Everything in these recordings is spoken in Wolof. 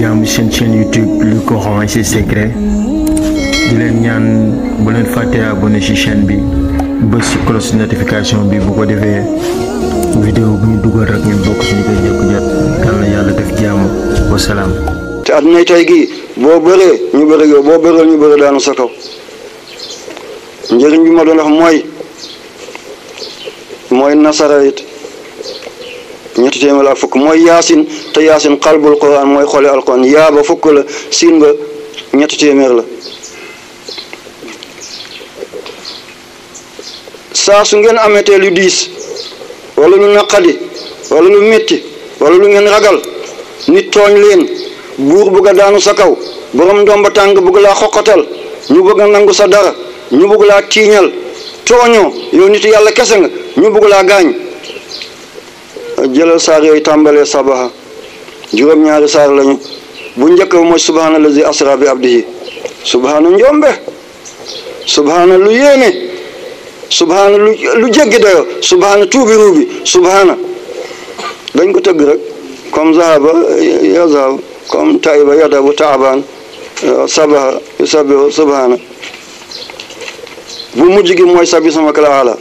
jàmm seen chaîne YouTube lu ko xam c'est secret di leen ñaan bu leen fàtte abonné ci chaîne bi bës ci cloche notification bi bu ko defee vidéo bu ñu dugal rek ngeen bokk ci ñu koy jëkk jot yàlla yàlla def jàmm wa salaam. te àdduna tey gii boo bëree ñu bëri yow boo bëree ñu bëri daanu sa kaw njëriñ bi ma doon wax mooy nasara it ñetti téeméer ak fukk mooy yaasin te yaasin xalbul quran mooy xole alquran yaa ba fukk la siin ba ñetti téeméer la saa su ngeen ametee lu diis wala lu naqadi wala lu métti wala lu ngeen ragal nit tooñ leen buur bëgg a daanu sa kaw borom ndomba tàng bëgg laa xoqatal ñu bëgg a nangu sa dara ñu bëgg laa tiiñal tooñoo yow nit yàlla kese nga ñu bëgg laa gaañ jëlal saar yooyu tàmbalee sabaha juróom-ñaari saar lañu bu njëkk ba mooy subhaana lazi asra bi abdihi subhaana njombe subhaana lu yéeme subhaana lu jéggi dayo subhaana tuubi ruubi subhaana dañ ko tëgg rek comme zahaba yazhab comme taiba yadabu taaban sabaha yusabihu subhaana bu mujj gi mooy sabbi sama kala ala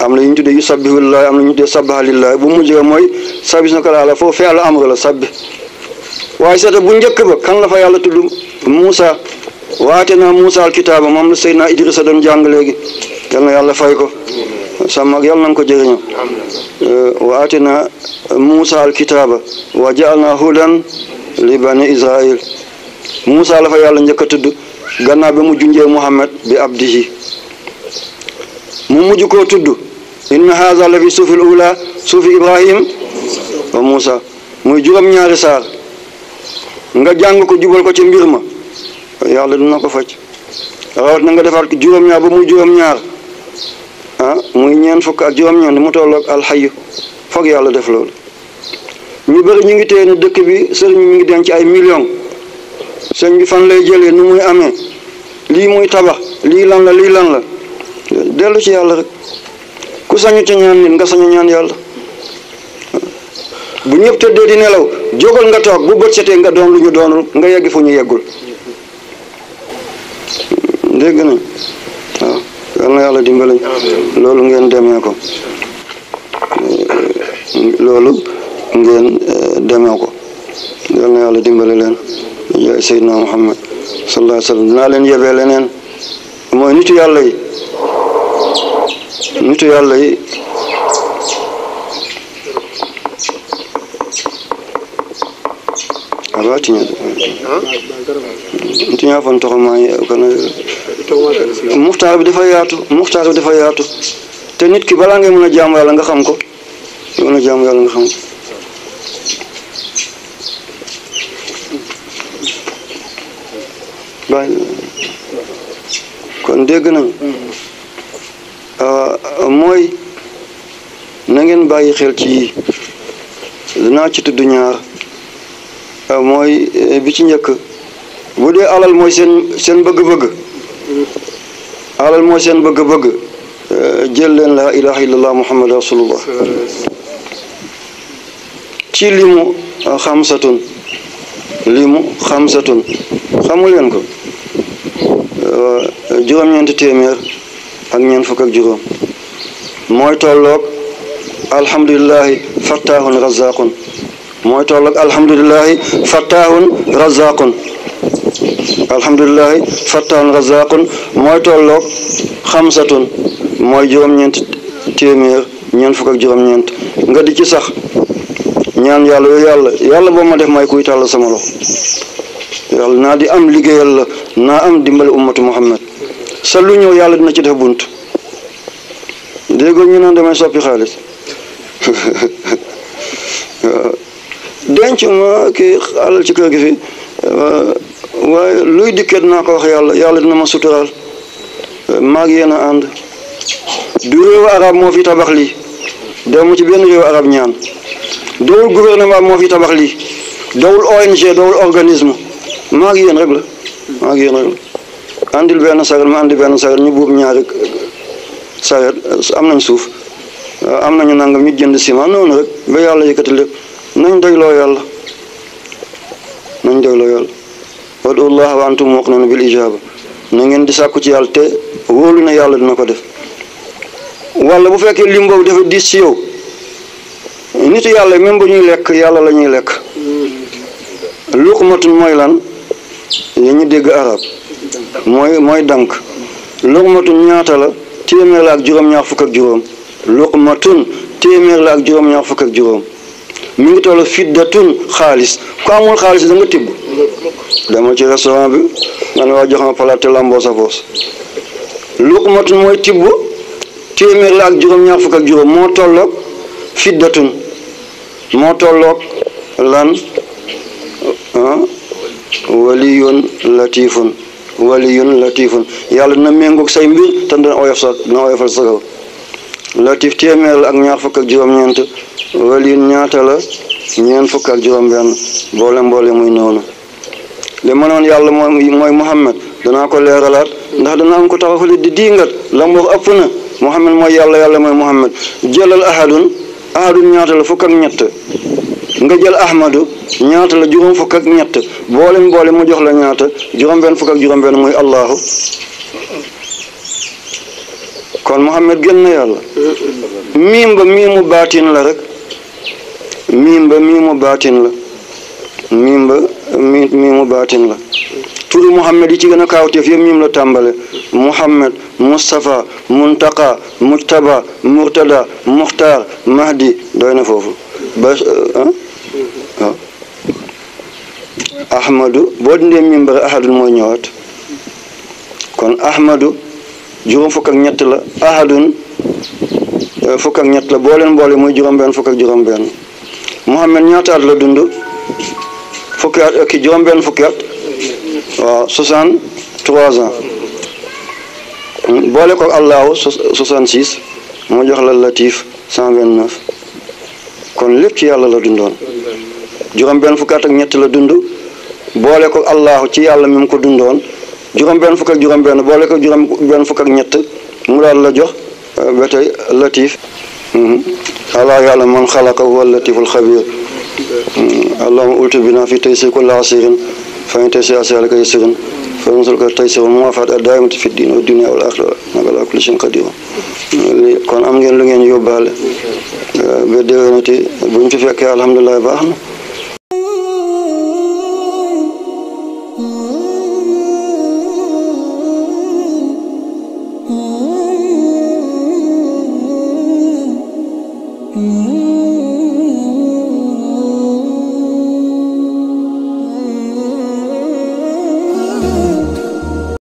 am na yu ñu tuddee yu sabbihu lillahi am na ñu tuddee sabbaha lillahi bu mujj ga mooy sabbi sama kala ala foofu fi'l amr la sabbi waaye seeta bu njëkk ba kan la fa yàlla tudd Muusa waate naa Muusa alkitaaba moom la Seydina Idrissa doon jàng léegi yal na yàlla fay ko sa mag yàlla na ko jëriñoo waate naa Muusa alkitaaba wa ja'alnaa hudan li bani Israil Muusa la fa yàlla njëkk a tudd gannaaw bi mu junjee Muhammad bi abdihi mu mujj koo tudd inna haza la fi suufil ula suufi Ibrahim wa Muusa muy juróom-ñaari saar nga jàng ko jubal ko ci mbir ma yàlla dina ko faj rawat na nga defaat ko juróom-ñaar ba muy juróom-ñaar muy ñeent fukk ak juróom-ñeent mu tolloog alxayu foog yàlla def loolu ñu bëri ñu ngi téye ne dëkk bi sëriñ mi ngi denc ay millions sëñ bi fan lay jëlee nu muy amee lii muy tabax lii lan la dellu ci yàlla rek ku sañu ci ñaan nit nga sañu ñaan yàlla bu ñëpp tëddee di nelaw jógal nga toog bu bët setee nga doon lu ñu doonul nga yegg fu ñu yeggul dégg nañ waaw yal na yàlla dimbalañ loolu ngeen demee ko yal na yàlla dimbale leen yaay Seydina Muhammad sallallahu alayhi wa sallam dinaa leen yebee leneen mooy nitu yàlla yi tiñaa fan toxomaa kana muxtaar bi dafa yaatu te nit ki balaa ngay mën a jaamu yàlla nga xam ko kon dégg nañ mooy na ngeen bàyyi xel ci yii dinaa ci tudd ñaar mooy bi ci njëkk bu dee alal mooy seen bëgg-bëgg jël leen laa ilaha illallah muhammad rasulullah ci limu xamsatun xamu leen ko juróom-ñeenti téeméer ak ñeent fukk ak juróom mooy tolloog alhamdulillahi fattahun razaqun mooy tolloog alhamdulillahi fattahun razaqun mooy tolloog xamsatun mooy juróom-ñeenti téeméer ñeent fukk ak juróom-ñeent nga di ci sax ñaan yàlla yooyu yàlla boo ma def may kuy tàll sama loxo yàlla naa di am liggéeyal la naa am dimbali ummatu muhammad sa lu ñëw yàlla dina ci def bunt déggoo ñu naan damay soppi xaalis denc ma kii alal ci kër gi fi waaye luy dikkee dinaa ko wax yàlla dina ma suturaal maag yéen a ànd du réewu arab moo fi tabax lii demu ci benn réewu arab ñaan dowul gouvernement moo fi tabax lii dowul ONG dowul organisme maag yéen rek la andil benn saret ma andi benn saret ñu buub ñaari saret am nañ suuf am nañu nangam ñu jënd ciment noonu rek ba yàlla yëkkati lépp nañ doyloo yàlla nañ doyloo yàlla wadullaha wa antum muqinuna bil ijaba na ngeen di sàkku ci yàlla te wóolu na yàlla dina ko def wala bu fekkee lim boobu dafa diis ci yow nitu yàlla même ba ñuy lekk yàlla la ñuy lekk luqmatun mooy lan ya ñu dégg arab mooy dank luqmatun ñaata la téeméer la ak juróom-ñaar fukk ak juróom luqmatun téeméer la ak juróom-ñaar fukk ak juróom mi ngi toll fiddatun xaalis ku amul xaalis da nga tibb dama ci restaurant bi nga ne waa jox ma palaat te lamboo sa poos luqmatun mooy tibb téeméer la ak juróom-ñaar fukk ak juróom moo tolloog fiddatun moo tolloog lan waliyun latifun yàlla dina méngoog say mbir te dina oyofal sa kaw latif téeméer la ak ñaar fukk ak juróom-ñeent waliyun ñaata la ñeent fukk ak juróom-benn mboole muy noonu li ma noon yàlla mooy Muhammad danaa ko leeralaat ndax dana am ko taxawale di diingat la mu wax ëpp na Muhammad mooy yàlla mooy Muhammad jëlal ahadun ñaata la fukk ak ñett nga jël ahmadu ñaata la juróom fukk ak ñett boole mu jox la ñaata juróom-benn fukk ak juróom-benn muy allahu kon Muhammad gën na yàlla miim ba miimu baatin la rek miimu baatin la turu Muhammad yi ci gën a kaawteef yëpp miim la tàmbale Muhammad Mustafa Muntaqa Mujtaba Murtada Muxtaar Mahdi doy na foofu ba waaw ahmadu boo dindee miim bare ahadun mooy ñëwaat kon ahmadu juróom fukk ak ñett la ahadun fukk ak ñett la boole muy juróom-benn fukk ak juróom-benn Muhammad ñaata at la dund fukki at ki juróom-benn fukki at waaw 63 ans boole ko allahu 66 moo jox la latif 129 kon lépp ci yàlla la dundoon juróom-benn fukki at ak ñett la dund boole ko allahu ci yàlla mi mu ko dundoon juróom-benn fukk ak juróom-benn boole ko juróom-benn fukk ak ñett mu daal la jox ba tey latif alaa yàlla man xalaqa huwa latiful xabir allahumma ultu bina fi taysir kulli asirin fa in taysir asalaka yasirin fa nsulka taysir muwafaat ad-daimati fi din wa dunya wal axira naka la kulli shay'in qadir kon am ngeen lu ngeen yóbbaale ba déwénati buñ fi fekkee alhamdulilah baax na